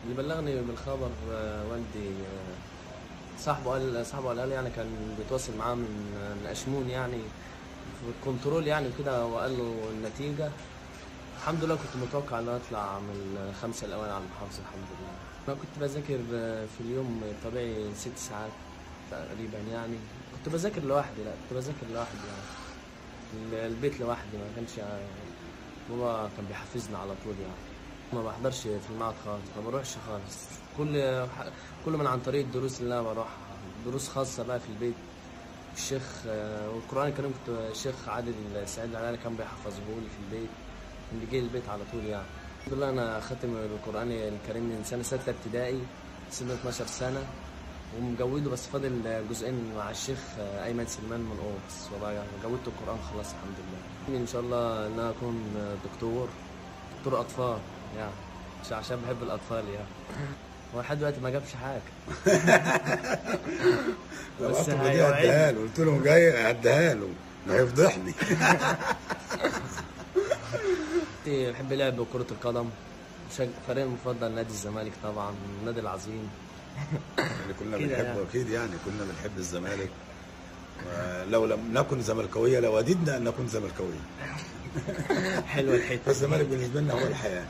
اللي بلغني بالخبر والدي، صاحبه قال يعني كان بيتواصل معاه من أشمون يعني في الكنترول يعني كده، وقال له النتيجة. الحمد لله كنت متوقع ان اطلع من الخمسة الاوائل على المحافظة الحمد لله. انا كنت بذاكر في اليوم طبيعي 6 ساعات تقريبا يعني، كنت بذاكر لوحدي، لا كنت بذاكر لوحدي يعني البيت لوحدي، ما كانش بابا كان بيحفزنا على طول يعني. ما بحضرش في المعهد خالص، ما بروحش خالص، كل من عن طريق الدروس اللي انا بروحها، دروس خاصة بقى في البيت. الشيخ والقرآن الكريم كنت الشيخ عادل سعيد العلالي كان بيحفظه لي في البيت، كان بيجي البيت على طول يعني. الحمد لله انا خاتم القرآن الكريم من سنة 6 ابتدائي، سنة 12 سنة، ومجوده بس فاضل جزئين مع الشيخ ايمن سلمان من قوس، والله جودت القرآن خلاص الحمد لله. ان شاء الله ان انا اكون دكتور اطفال يعني، عشان بحب الاطفال يعني. هو لحد دلوقتي ما جابش حاجة. بس هديها له، قلت له جاي هديها له، ده هيفضحني. بحب لعب كرة القدم، فريقي المفضل نادي الزمالك طبعا، النادي العظيم. يعني كلنا بنحبه يعني. اكيد يعني كلنا بنحب الزمالك، ولو لم نكن زملكاويه لوددنا ان نكون زملكاويه. حلوة الحتة. فالزمالك بالنسبة لنا هو الحياة.